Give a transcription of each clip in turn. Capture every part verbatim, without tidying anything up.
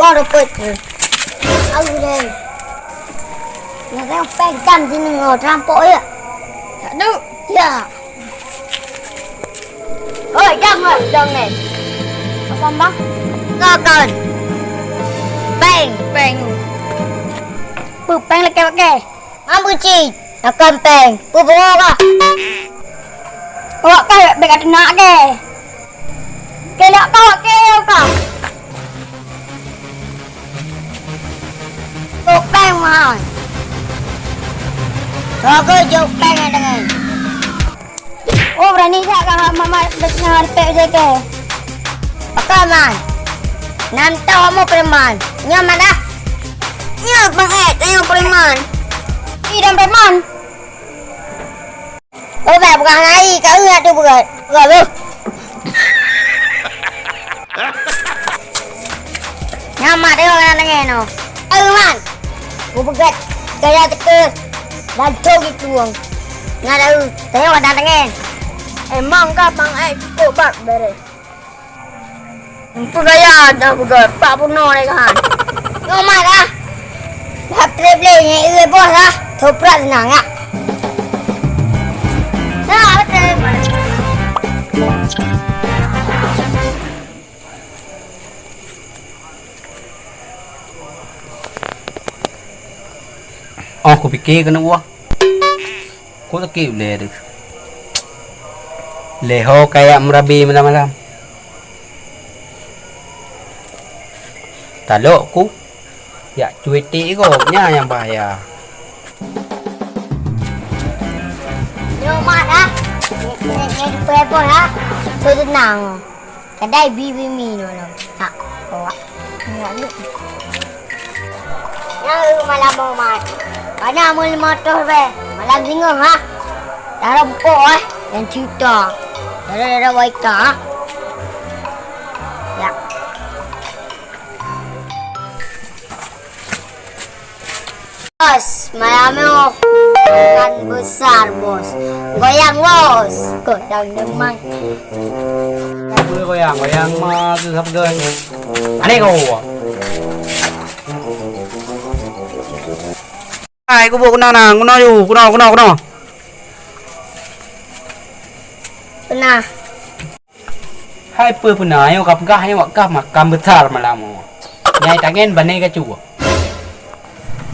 Oh, dapat tu. Au deh. Nak tengok péng tam sini ngau terampok ya. Tak ada. Ya. Oi, jangan, jangan. Apa, Bang? Kau kan. Péng. Péng. Pu, péng lekeh-lekeh. Mampu cit, akan péng. Peue beungoh kah? Awak kah bék ka teunak keh. Keuneuk kah awak keu kah? Jok péng, man. Bagus jok péng, dengan. Oh, berani that kah Mamat beuna hareuta jih keh? Pakon, man? Nam tau kamoe preman. Nyoe, man, dah. Nyoe, Bang Ed, nyoe preman. Ih, dan preman. Oh, bah, bukan hari, kau ingat tu bukan? Bukan tu. Nyamat tengok anak tangan tu. Aduh, man. Kupeugét gaya teuke dan cok di tuang. Nyan lalu tengok anak tangan. Emang kah Bang Ai cukup bak bere? Empu gaya dah peugét, pak bunoe lé kan. Nyoe mat dah. Dah trep lé nyang ié boh dah. Toprak seunang ya. Dah, betul. Oh, kupike keuneuk wah. Kok sakét ulèe teuh. Lé ho kajak meurabe malam-malam. Talok ku, jak cuéték gob, nyan nyang bahaya. Nyoe mat dah. Nyoe, nyoe, nyoe, nyoe, nyoe, nyoe, nyoe, nyoe, nyoe, Kadai bi, bi mi nyoe lom. Tak, awak. Nyoe ni. Nyoe malam momat. Kana meuleumotoh beh. Malam singoh, ha? Dara bukok, eh. Dan cerita. Dara-dara waita, ha? Ya. Bos, malam nyoe makan besar, Bos. Goyang, Bos. Goyang demang. Apa goyang? Goyang mah tu siapa goyang? Aneh kau. Hai, kubuk kena na, kena yu, kena, kena, kena. Kena. Hai peue peuna nyoe ka peugah nyoe wak kah makan besar malam nyoe. Nyai tangen bane ka cue.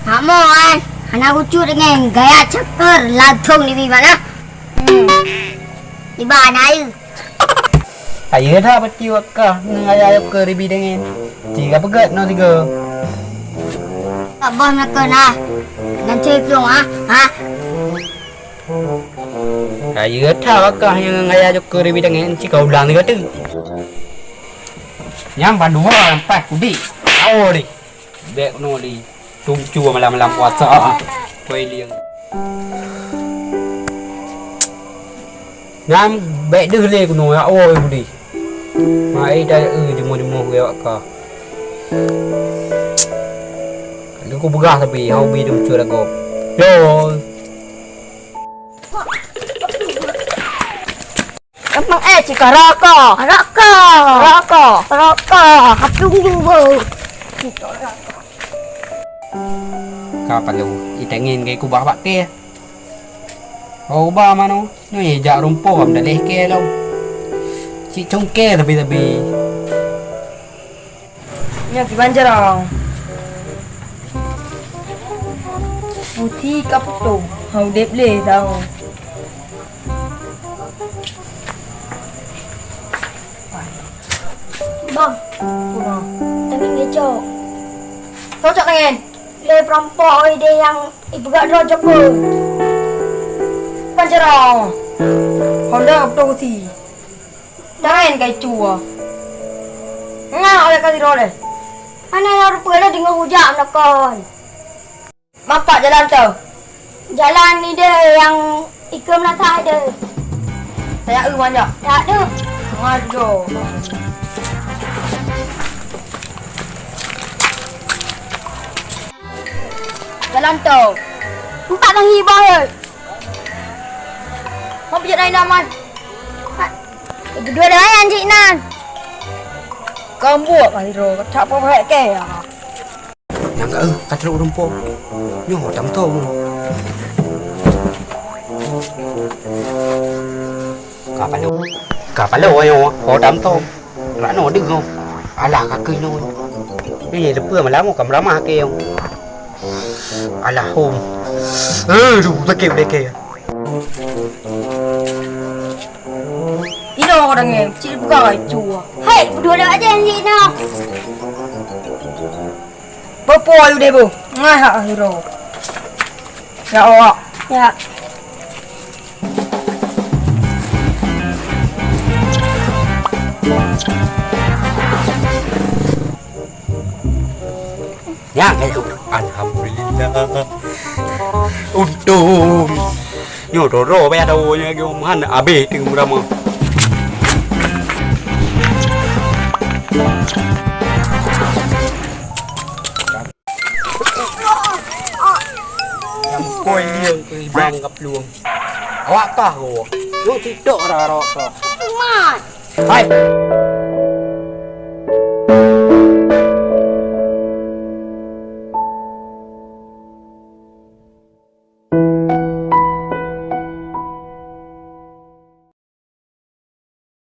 Hamo ai, hana kucue tangen gaya caker langsong dibi bak na. Hmm. Iba na ayu. Ayu dah pati wak kah ngon gaya caker dibi tangen. Ci ka peugét nyoe tiga. Tak boh nak kena. Nanti pulang ah. Ha? Rayeuk that wakah nyang gaya jokeu ribi tangen cit ka ulang lé ka teuk. Nyang bandua lampah kudik. Awo deh. Bèk keunoe lé. Tumcu malam-malam puasa. Koi lieng. Nyang bèk deuh lé keunoe, awo budi. Mai dah eu jeumoh-jeumoh gaya wakah. Leuko beugah tapi hau bi tumcu lagob. Yo. Emang eh cika rokok. Rokok. Rokok. Rokok. Hapung dulu. Ka palu, itengin gai kubah bak kèe. Oh, ubah mano, nyoe jak rumpok am daleh kèe lom. Cik congke tapi-tapi. Nyoe kiban carông. Puti ka putôh, hana udép lé tao. Bang, tangen geucok. Cocok tangen. Lé perampok idéh nyang ipeugah droe jokeu. Kiban carông. Honda ka putôh puti. Tangen kai cua. Ngah oleh ka sidroe lé. Hana na rupa lé deungon hujak meunakon. Mapak jalan tu. Jalan ni deh yang ikeu meunasah deh. Saya eu manjak. Tak ada. Ngajo. Jalan tu. Empat bang hibah ye. Mau pijak lain aman. Kedua dah yang cik nan. Kau buat kali tu. Tak apa baik ke ya. Nyang ka, eh, ka trok ureueng po. Nyoe ho tam tom. Ka paloe. Ka paloe nyoe, ho tam tom. Rano deuh nyoe. Alah, ka keuh nyoe. Nyoe leupeu malam ka meuramah keu nyoe. Alah, hom. Eh, duh, sakét udép kèe. Inoe orang nyan, cit bukai cua. Hai, beudôh lewat jan cit noh. Peue-peue ayu deh bu? Ngai hak hiro. Ya Allah. Ya. Nyan, eh, alhamdulillah. Untung. Nyoe doro baya dawa nyoe lagi, Om Han, abéh teungoh meurama. Nyang koi lieng keu ibang ka plueng. Awak kah goe? Nyoe sitok rara kah? Hai!